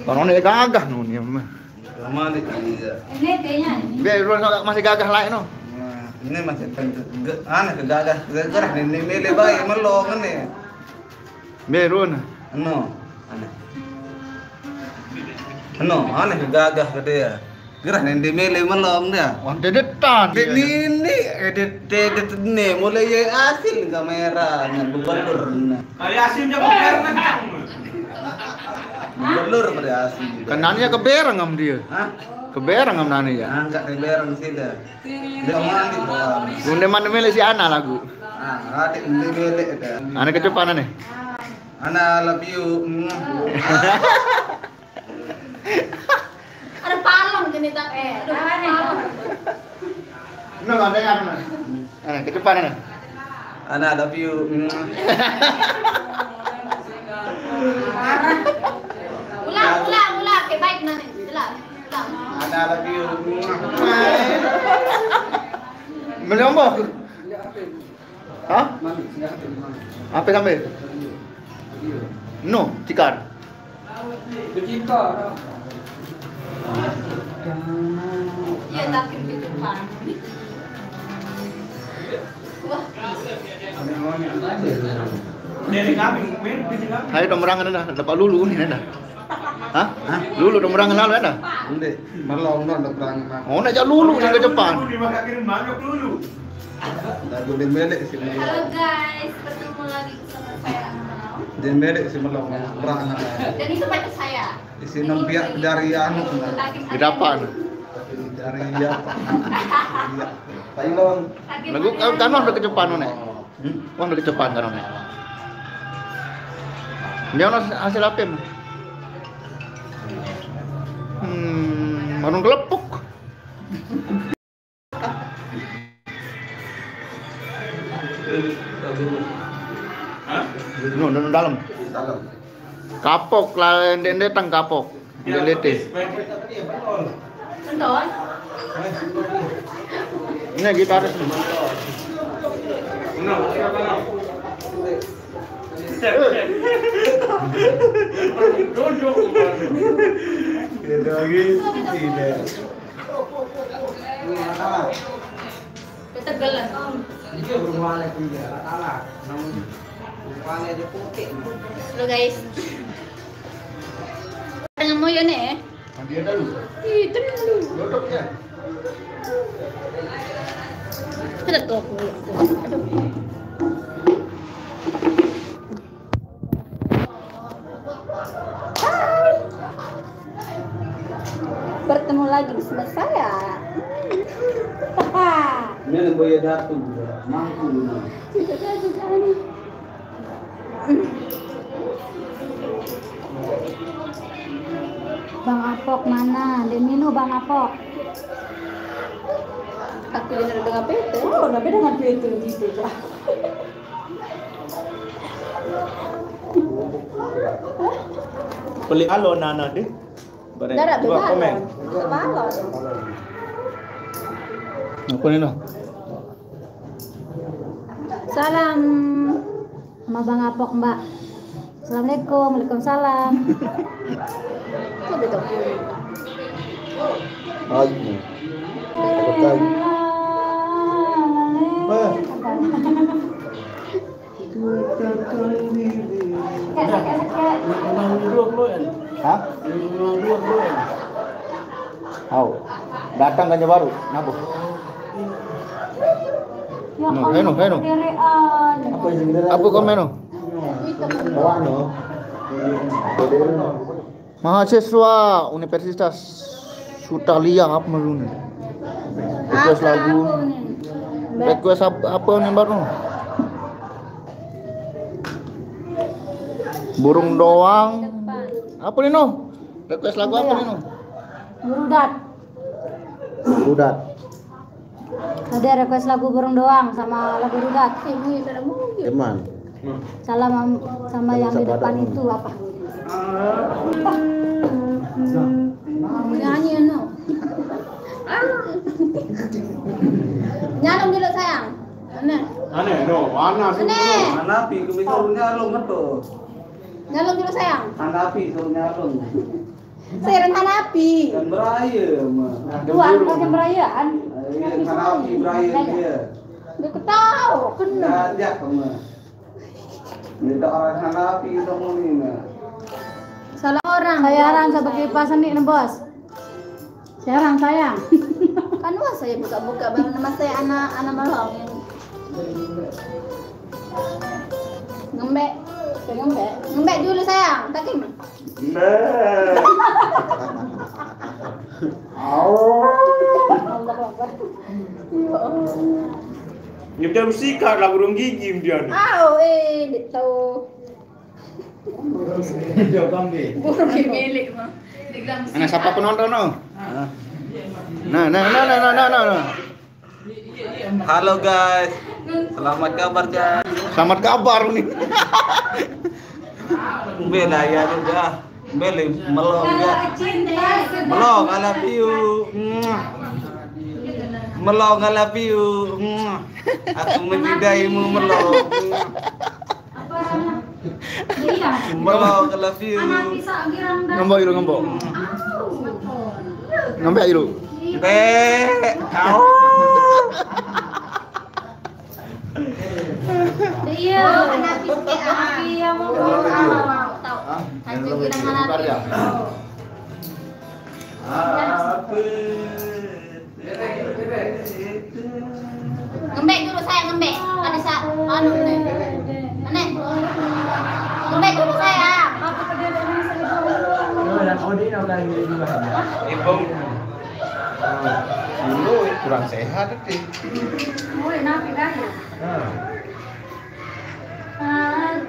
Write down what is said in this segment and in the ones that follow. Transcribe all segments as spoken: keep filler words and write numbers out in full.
Kono ne gagah no ni. Mane iya. Be, lu masih gagah lain no. Nah, ini masih ge-, aneh kegagah. Gerah ini milih bae melong ini. Be, lu nah. Eno, aneh. Eno, aneh kegagah kata ya. Gerah ini milih melong dia. Wah, dedetan. Ini, ini, edit, edit ini mulai ya hasil kamera, nah, berbelur, nah. Dari hasilnya berbelur, nah. Belur pada asli. Kenanya kebereng am dia. Hah? Kebereng am nani ya? Angkat kebereng sih dah. Dia mandi doang. Gunde mana milih si Ana lagu. Ah, hati ini beda dah. Ana kecupan nih. Ana love you. Mm. Ada palong gini tak? Eh, aduh, palong. Nah, ada yang mana? Eh, ke depan ini. Ana love you. Ulang, ulang, ulang. Oke, baik, nanti. Ulang, ulang. Ana love you. Menyombong. Hah? Apa sampai? No, tikar. Iya, tapi kecupan. Wah. Dari kami, men, dari kami. Ayo dong, orang ada dah, dapat lulu nih dah. Hah? Hah? Lulu dong, orang lalu ada. Ende, malah ono dong orang. Oh, nak jak lulu yang ke depan. Lulu, dia makan kirim banyak lulu. Lagu dia melek sih. Halo guys, bertemu lagi bersama saya Anam. Dia melek sih malah orang. Dan itu pacar saya. Isi nempiak dari anu. Di dapan. Dari apa? Iya. Thailand. Lagu, eh, kan udah kecupan nih. Hmm? Wah, udah kecupan kan nih. Dia ono hasil apa, Mas? Hmm, warung kelepuk. No, no, dalam. Kapok lah, ende-ende tang kapok. Ende-ende teh. Enton. Ini gitaris. Kita lagi tidak. Ketegelan. Iya, bermuara juga, salah. Namanya bermuara aja putih. Halo, guys. Tengah moyo nih. Nanti ada lu. Ih, tenang lu. Duduk ya. Ada tuh aku. Aduh. Hai. Bertemu lagi bersama saya. Hmm. Ini ada Boya Datu, mangkul. Tidak ada juga nih. Bang Apok mana? Demino Bang Apok. Aku dengar dengan P T. Oh, udah beda dengan P T gitu, Kak. Pelik alo nana deh. Bare-, dara coba bebalo. Komen. Bebalo. Apa ni no? Salam. Sama Bang Apok, Mbak. Assalamualaikum, waalaikumsalam. Kok beda pun? Lagi. Betul. Hah? Au. Datang ganja baru. Nabo? No, heno, heno. Apa kau meno? Mahasiswa Universitas Sutalia apa malu ni? Request lagu. Request ap-, apa ni baru? Burung doang. Apa ni no? Request lagu apa ni no? Burudat. Burudat. Ada request lagu Burung Doang sama lagu Rudat. Eh, mau ya, tak ada mau ya. Eman. Salam am-, sama yang di depan itu apa? Nyanyi no. Nyalon dulu sayang. Aneh. Aneh, no, mana sih? Aneh. Mana pi ke itu nyalon betul. Nyalon dulu sayang. Mana pi suruh nyalon. Saya rentan api. Kan beraya mah. Tuan, kau yang berayaan. Ayo, kan api beraya dia. Dia ketawa, kena. Ngajak mah. Dia tak orang rentan api kita mau ni mah. Salah orang. Saya orang sama kipas ni, Bos. Jarang sayang. Kan wah saya buka-buka baru nama saya anak anak melong yang ngembek. Saya ngembek. Ngembek dulu sayang. Tak kena. Nah. Au. Ya Allah. Nyetel musik kat lagu Rung Gigi dia ni. Au, eh, dia tahu. Burung di milik mah. Dia bilang, anak siapa penonton tu? Nah, nah, nah, nah, nah, nah, nah. Halo guys, selamat kabar guys. Selamat kabar ni. Bela ya juga. Beli melong ya. Melong, I love you. Melong, I love you. Aku mencintaimu, melong. Melong, I love you. Ngembok dulu, ngembok. Ngembek dulu. Be. Au. Iya, anak pisang, anak yang mau. Tahu. Hanya bilang anak. Apa? Ngembek dulu saya, ngembek. Ada sa anu ni. Aneh. Ngembek dulu saya. Ibung. Dulu kurang sehat tadi. Nah.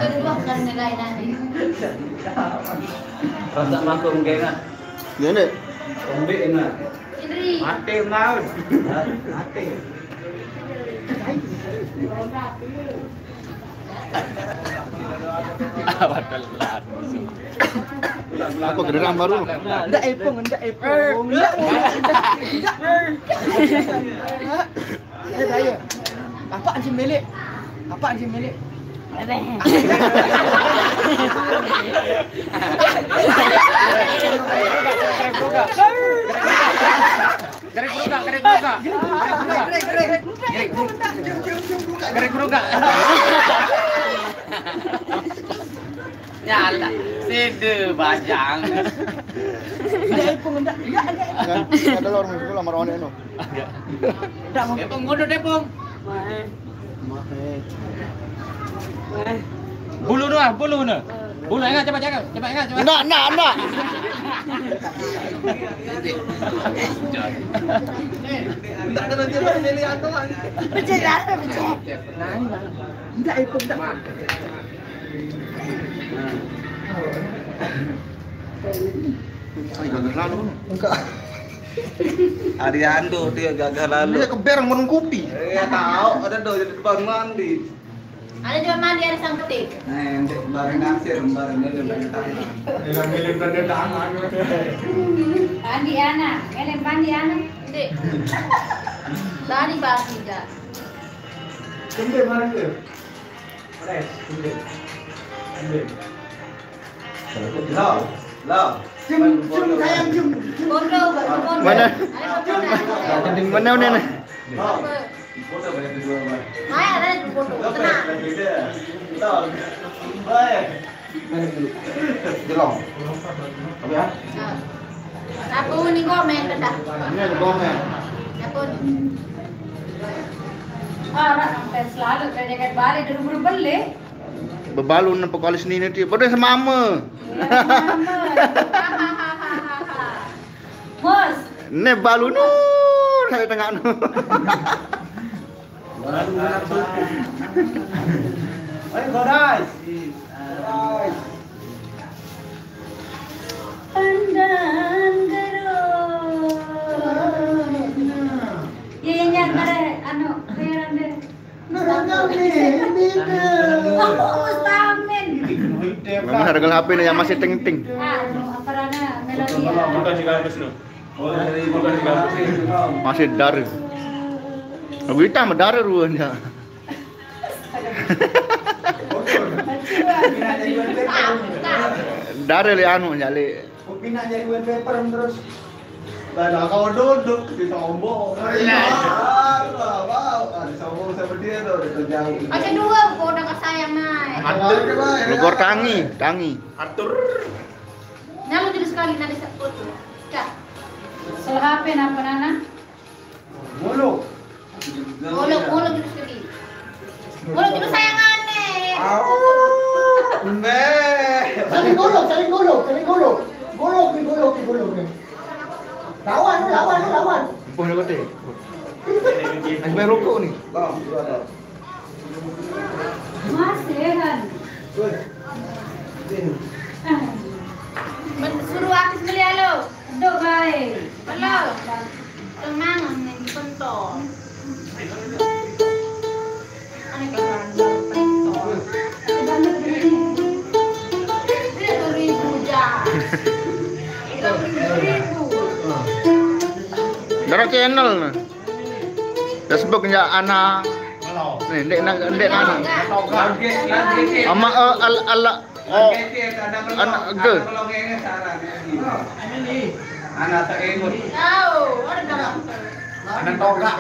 Kedua kan nilai nanti. Rasa maklum kena. Ya, Dek. Ambil enak. Indri. Mati mau. Mati. Apa telat? Apa genderang baru? Ndak epung, ndak epung. Ndak, ndak, ndak. Ayo, ayo. Apa anjing milik? Apa anjing milik? Gerak buka, gerak buka. Gerak buka. Gerak buka. Nyala. Sede bajang. Ndak epung, ndak, ndak, ndak. Kan ada orang itu lama rawon itu. Ndak mau. Epung, ngodot, Epung. Bulu tu ah, bulu tu. Bulu, ingat, cepat, cepat. Cepat, ingat, cepat. Ndak, ndak, ndak. Ndak ada nanti apa, milih atau pecah dah, pecah. Ndak, Epung, ndak. Ay, gagal lalu. Enggak. Ariando dia gagal lalu. Dia keberang minum kopi. Iya, tahu, ada doi di depan mandi. Ada juga mandi, ada sangkuti. Nah, untuk bareng nasir, bareng dia, bareng tangan. Dia milih tanda tangan. Pandi anak, milih pandi anak. Dek. Tadi pagi, Kak. Tunggu, mari, Kak. Lo, lo. Jom, jom, sayang, jom. Foto, foto. Mana? Ayo, foto, dah. Mana, mana, mana? Lo. Foto banyak kedua, Bang. Ayo, ada foto. Lo, tenang. Lo. Baik. Jelong. Apa ya? Nah. Sapu ni komen dah. Ini komen. Sapu ni. Ah, nak sampai selalu kerja kat balik, dulu-dulu beli. Bebalun apa kali seni ni, Ti? Pada semama. Ya, semama. Bos. Ne balun tu, saya tengah tu. Baru nak suka. Ayo, godai. Godai. Pandan gerung. Iya, iya, iya, mari, anu, bayaran deh. Nah, nah, ini, ini. Oh, Mustamin. Memang harga H P ni yang masih ting-ting. Ah, apa namanya, Melodia. Bukan si Garbus tu. Masih dara. Lagu hitam dara ruanya. Pindah jadi wallpaper. Dari le anu nyali. Pindah jadi wallpaper terus. Lah, lah, kalau duduk di tombol. Lah. Wah, wah, ada sombong sama dia tuh, udah jauh. Aja dua, gua udah kesayang naik. Atur. Lugor tangi, tangi. Atur. Nah, lu jadi sekali nanti sebut. Cak. Salah H P napa, Nana? Mulu. Mulu, mulu terus ke dia. Mulu terus sayang aneh. Au. Mbak. Saling golok, saling golok, saling golok. Golok, di golok, di golok, nih. Lawan, lawan, lawan. Boleh betul. Yang bayar rokok nih. Bang, dua, bang. Mas, heran. Woi. Sini. Men-, suruh artis beli halo. Dok, baik. Halo. Tenang, ini pentol. Aneh kan, pentol. Seribu jah. Seribu. Dara channel nih. Facebook nya anak. Nih, ndek nak, ndek nak. Ama, eh, al-, ala, oh, anak ge. Anak tak ikut. Anak tokak.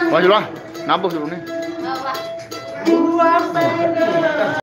Wah, sudah. Nabuh dulu nih.